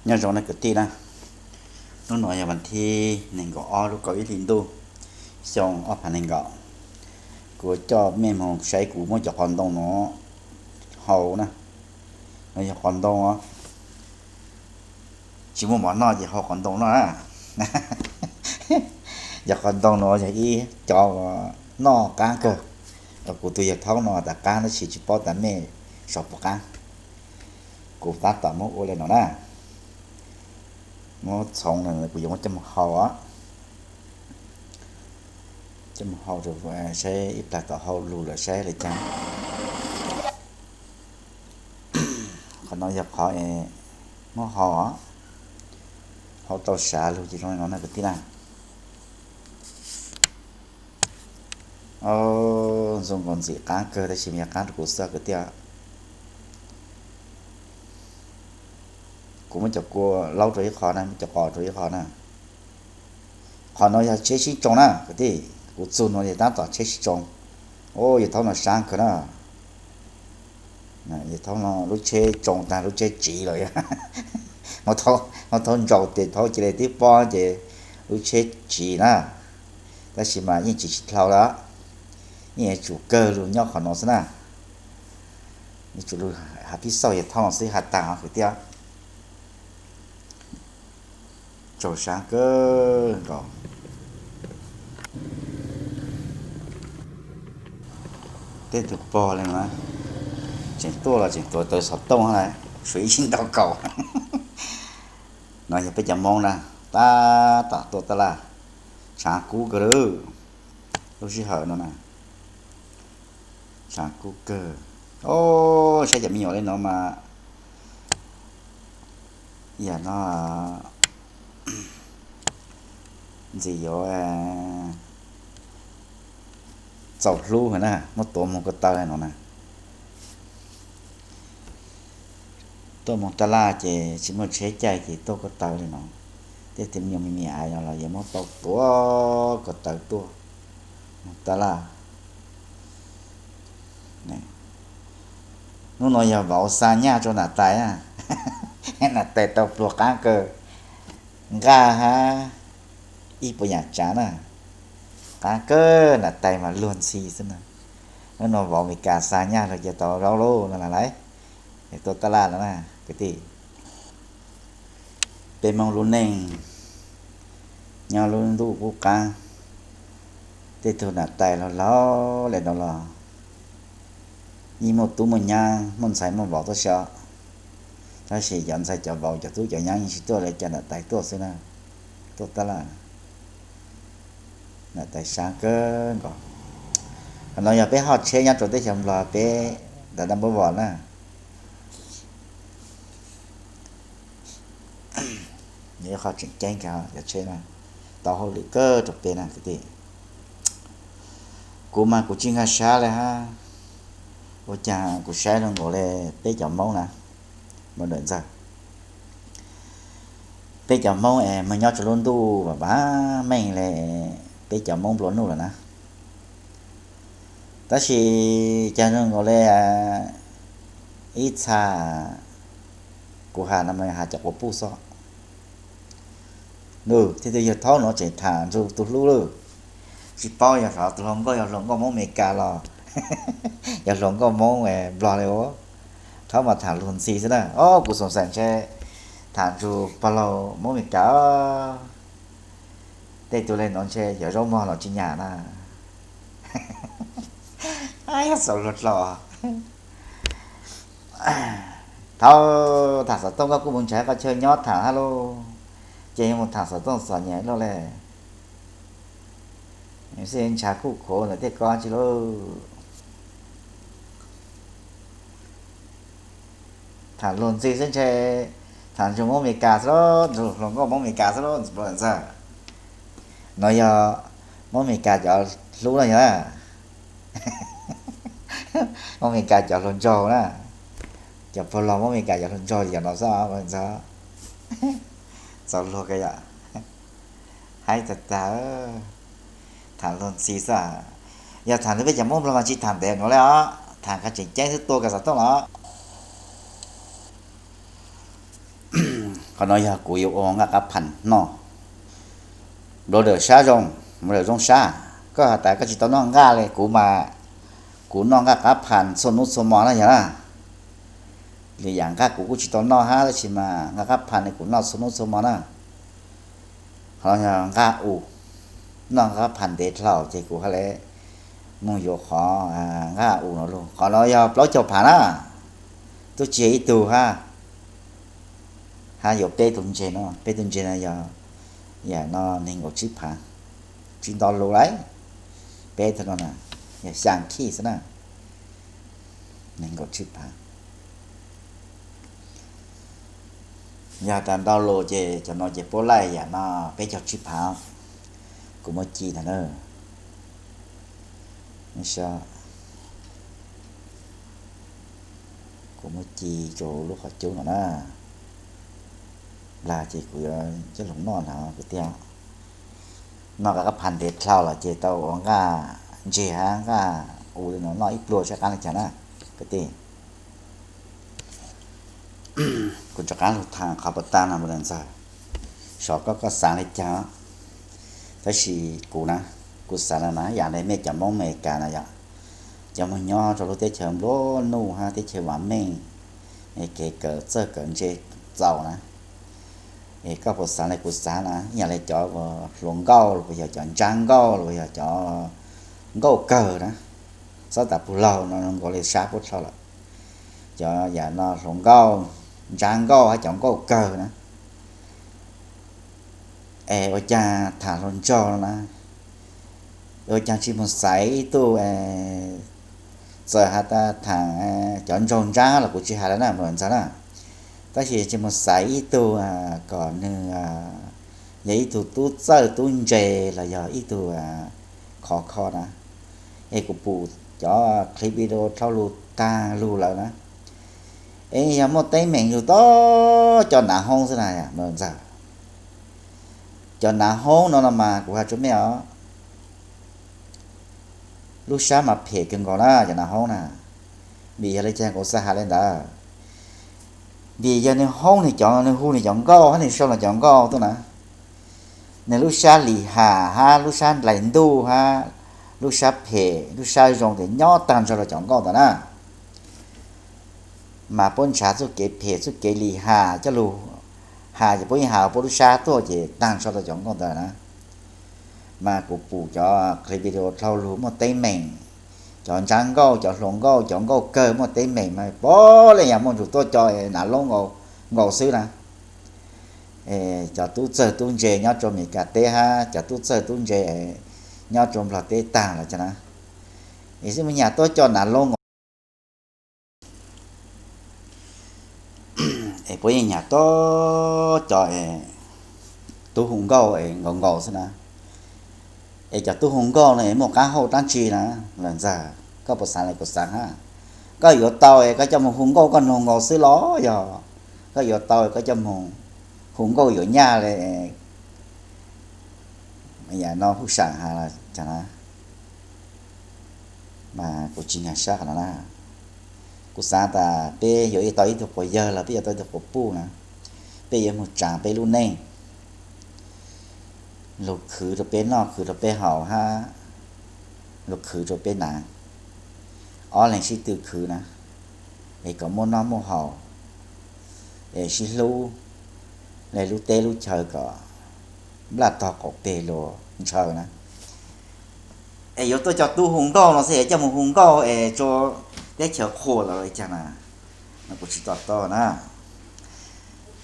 Nyob zoo na kwv tij na, hnub no yog vas thib nees nkaum ob lub kaum ib hli ntuj, xyoo ob phav nees nkaum. Kuv coj mej moog saib kuv muab cov qos ntoo no hau na. No yog qos ntoo os, tsis muaj mov noj ces hau qos ntoo noj na. Yog qos ntoo no yog ib cov noj qaab kawg. Kuv tug yawg thaub no tas qaab tab sis tsis paub tas mej sau puas qaab. Kuv tab tom muab ua le no na, muab txhoov, kuv yuav muab coj moog hau os. Coj moog hau rau saib ib plag tom hau lug lawm saib le caag. Qhov no yog qhov muab hau os, hau tau sav lug ces zoo li no na kwv tij na. Ntxim qaab kawg tab sis mas yog qaab rau kuv xwb kwv tij. Kuv muab cov kua laub rau ib qho na, muab cov qos rau ib qho na. Qhov no yog tsheb sib tsoo na kwv tij, kuv txug no yog tab tom tsheb sib tsoo. Yawg thaub no sab kawg na. Yawg thaub no lub tsheb tsoo tag lub tsheb tsiv lawm. Muab thaub ntsaus tes thaub cia li tib pob ces lub tsheb tsiv na. Tab sis mas yeej tsis tsis dlhau lawm, yeej yuav tsum kawg lug nyob qhov no xwb na. Yuav tsum lug has phib xauj yawg thaub no xwb has tag kwv tij. Tsaug sab kawg nkaus. Tej tug pog le no tseem tuaj los tseem tuav tawv xov tooj hab, suav ib sib ntaus kaus. No yog peb cov Moob na, tab tom tuaj taj laj, tshaav kub kawg lawm. Lub sij hawm no na, tshaav kub kawg. Saib cov me nyuam le no mas yam no ntxim yuav txaus hlub heev na, muab tuav moog ko taw le no na. Tuaj moog taj laj ces tsis muaj tsheb caij ces tuaj ko taw le no. Tej me nyuam me me ais no los yuav muab tau tuav ko taw tuaj moog taj laj. Hnub no yog vauv xa nyaj rua nam tais na. Nam tais tau pluag qaab kawg, nqaj hab ib puas yam tsav na. Qaab kawg, nam tais mas luag ntxhi xwb na. Hnub no vauv Amelikas xa nyaj rua ces tau zaub lauj no lais, tuaj taj laj no na kwv tij. Peb Moob lub neej nyob lub ntuj qub qaab, tej tug nam tais laug laug le no los yeej muaj tub muaj nyaab muaj ntxhais muaj vauv tuab si os. Tab sis cov ntxhais cov vauv cov tub cov nyaab yeej tsis tuaj le, cas nam tais tuaj xwb na. Tuaj taj laj, nam tais sab kawg nkaus. Qhov no yog peb hoj tsheb nyob rau teb chaws Nplog, peb nram dab npab vos na. Yog ib qho tseem ceeb kawg cov tsheb na, tau hauj lwm kawg rau peb na kwv tij. Kuv mas kuv tsis nkag sab le hab, ua caag kuv saib zoo nkaus le peb cov Moob na, Moob Dawm Ntxawg. Peb cov Moob es mas nyob rau lub ntuj vam vam meej le peb cov Moob nplua nuj lawm na. Tab sis cas zoo nkaus le ib txha kuv has no mas has cov quas puj xwb. Nws thiaj tug yawg thaub no tseem tham ntsug tus hlub lawm. Tsis paub yog xyov tus hluas nkauj yog hluas nkauj Moob Amelikas los yog hluas nkauj Moob Nplog li os. Thaub mas tham luag ntxhi xwb na. Os, kuv xoom xaim ntshe tham ntsug pog laug Moob Amelikas. Tej tug le nuav ntshe cov zaub mog los tsis nyam na. Yog xaus luag dlhau. Thaum tham xov tooj koj kuj mus nrhiav qhov chaw nyob tham hab lauj, ces yuav mus tham xov tooj txom nyem luaj le. Xij ntshav kuj khuav ntawm tej ko tsi lauj. Tham luag ntxhi xwb ntshe, tham ntsug Moob Amelikas xwb lauj, ntsug hluas nkauj Moob Amelikas xwb lauj Ntxawg. No yog Moob Amelikas cov hlub no yog. Moob Amelikas cov hluas nraug na, cov pog laug Moob Amelikas cov hluas nraug yog no xwb Ntxawg. Txaus luag kawg yom. Haib tag tag, tham luag ntxhi xwb. Yog tham ntawm peb cov Moob Nplog mas tsis tham ntev nuav le os, tham qhov tseem ceeb xwb tua kag xov tooj los. Qhov no yog kuv yuav ua nqaj qab phas noj. Brother Sab Zoo, brother Zoo Sab, koj has tas koj tsis tau noj nqaj li kuv mas, kuv noj nqaj qab phas txhua hnub txhua hmo na yog na. Lwm yam nqaj kuv kuj tsis tau noj hab, tab sis mas nqaj qab phas ne kuv noj txhua hnub txhua hmo na. Qhov no yog nqaj u, noj nqaj qab phas ntev dlhau ces kuv ha le mus yuav qhov nqaj u no lug. Qhov no yog plaub caug phas na, tub tsis yog ib tug hab, hab yuav peb tug ntses no, peb tug ntses no yog yam no nees nkaum tsib phas, tsis nto lus lawm, peb tug no na, yog xyaa khij xwb na, nees nkaum tsib phas. Yog tas ntau lus ces cov no ces puab laij yam no peb caug tsib phas, kuv muab ci ntag na. Kuv muab ci rau lub qhov cub no na, nplag ces kuv yuav coj lug noj na kwv tij. Noj nqaj qab phas ntev dlhau los ces tau ua nqaj ntseg hab nqaj u li no noj ib pluag sab qaab le caag na kwv tij. Kuv rov qaab lug thaam qhov puas tag no mus ntxawg, xyov koj koj xaav le caag, tab sis kuv na, kuv xaav na na yam le mej cov Moob Amelikas na yog cov moog nyob rau lub teb chaws nplua nuj hab teb chaws vam meej, kev kawm txawj kawm ntse txaus na, es koj puas xaav le kuv xaav na, yam le cov hluas nkauj los puas yog cov ntsab nkauj los puas yog cov nkauj kawg na, txhob tas puag laug no nkaus le sab puab dlhau lawm, cov yam no hluas nkauj, ntsab nkauj hab cov nkauj kawg na. Es ua caag thaam hluas nraug no na, ua caag tsis moog xaiv ib tug, txawm has tas thaam cov nraug ntsab los kuv tsis has le na mus ntxawg na, tab sis tsis moog xaiv ib tug kom nwg yog ib tug tub txawj tub ntse los yog ib tug khov kho na. Es kuv pum cov clip video dlhau lug taag lug lawm na, es yog muaj teeb meem yug tau cov nav hoob xwb na mus ntxawg. Cov nav hoob no no mas kuv has rua mej os, lub sab mas phem kawg nkaus na cov nav hoob na. Vim yog le caag kuv xaav has le ntawd? Vim yog nwg hoob nwg cov, nwg hu nwg cov nkauj hab nwg sau nwg cov nkauj tuaj na, nwg lub sab lim ham hab lub sab nplaim ntuj hab lub sab phem lub sab zoo tes nyob taag nrho rua cov nkauj ntawd na. Mas puab nrhav txuj kev phem txuj kev lim ham coj lug has ces puab yeej has puab lub sab tuaj ces taag nrho rua cov nkauj ntawd na. Mas kuv pum cov clip video dlhau lug muaj teeb meem, cov ntsab nkauj cov hluas nkauj cov nkauj kawg muaj teeb meem mas puab le yaam muaj nrug tuaj co nav loob nkaus xwb na. Cov tub txawg tub ntse nyob rua Amelikas teb hab cov tub txawg tub ntse nyob rua Nplog teb taag lawm caag na, es xwb muaj nyam tuaj co nav loob nkaus. Es puab yeej nyam tuaj co tub hu nkauj nkaus nkaus xwb na. Es cov tub hu nkauj no es muaj qaab hau dlaab tsi na? Lam ntxawg, koj puas xaav le kuv xaav hab? Koj yuav tau es koj coj moog hu nkauj koj noog nkaus xwb los yog koj yuav tau koj coj moog hu nkauj yuav nyaj le? Yam no huj saam has caag na? Mas kuv tsis nyag sab qhov no na. Kuv xaav tas peb yuav tau ib tug quas yawg los peb yuav tau ib tug quas puj na, peb yuav moog tsaav peb lub neej, lug khwv rua peb noj khwv rua peb haus hab lug khwv rua peb nav, ob leeg sib tw khwv na, es kom muaj noj muaj haus, es sib hlub, le lub teb lub chaw kom nplaj tog qaum peg lug ntshaw na. Es yuav tuaj cov tub hu nkauj no xwb es coj moog hu nkauj es rua teb chaws qhuas lawm caag na? No kuv tsis to taub na.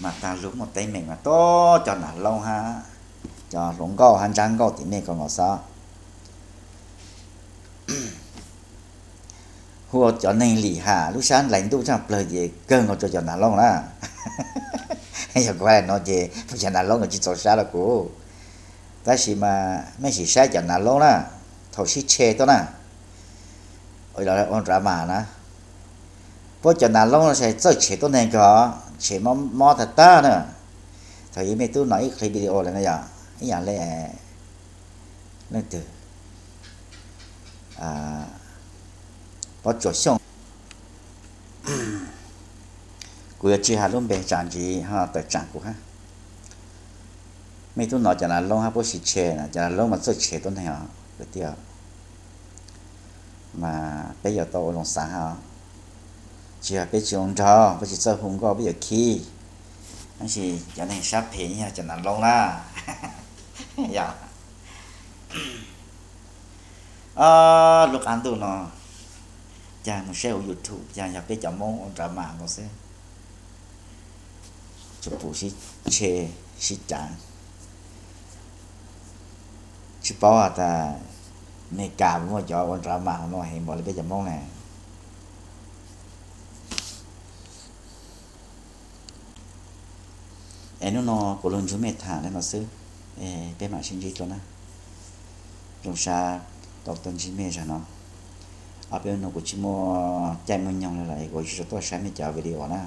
Mas taag lug muaj teeb meem mas tuaj co nav loob hab cov hluas nkauj hab ntsab nkauj tim nej ko nkaus xwb. Hu cov neeg lim ham lub sab nplaim ntuj tshaj plawg ces kawg nkaus rua cov nav loob na. Yog kuv has le no ces puab cov nav loob nkaus tsis txaus sab rua kuv. Tab sis mas mej sim saib cov nav loob na, thaum sib tshe tuaj na, ua drama na, puab cov nav loob no txawj tshem tuab neeg kawg, tshem mob tag tag na. Thaum ub mej tub no ib clip video le no yog ib yam le leej twg, Pob Tsuas Xyooj, Kuv yuav tsis has lub npe tsam ntsis ho tawm tsam kuv hab. Mej tub nov cov nav loob hab puab sis tshe na, cov nav loob mas txawj tshe tuab neeg os kwv tij. Mas peb yuav tau ua loo xaav hab. Tsis yog peb tsis zoo nraug, peb tsis txawj hu nkauj, peb yuav khib. Tab sis cov neeg sab phem yog cov nav loob na. Yog. Lub qab ntuj no, caag mus saib huv YouTube caag yog peb cov Moob ua drama nkaus xwb. Tsuas pum sib tshe sib cav. Tsis paub has tas Amelikas muaj cov ua drama no heev npaum li peb cov Moob ne. Es hnub no kuv lug nrug mej tham le no xwb, peb mam sib ntsib dlua na. Zoo sab tau tuaj ntsib mej zaum no. Ob peb nub no kuv tsis muaj caij muaj nyoog le lawm es kuv tsis tau tuaj saib mej cov video na.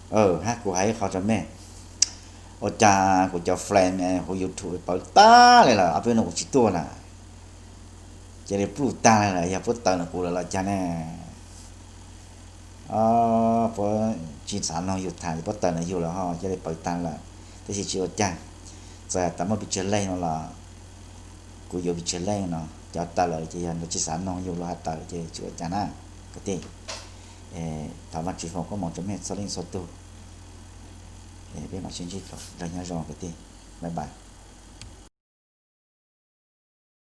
Hab kuv has ib qho rua mej, ua caag kuv cov friend huv YouTube pawv taag le lawm, ob peb nub no kuv tsis tuaj lawm, cia li pluj taag le lawm, yog puab tawm nuav kuv lawm los caag ne. Puab tsis xaav noog yug thaam, puab tawm nuav yug lawm ho cia li pawv taag lawm. Tab sis tsis ua caag, txawm tas muaj pes tsawg leej no los kuv yuav pes tsawg leej no, cov tawm lawm ces yog tsis xaav noog yug los has tawm ces tsis ua caag na kwv tij. Thov Vaajtswv foom koob moov rua mej txhua leej txhua tug. Peb mam sib ntsib dlua, nyob zoo kwv tij. Bye bye.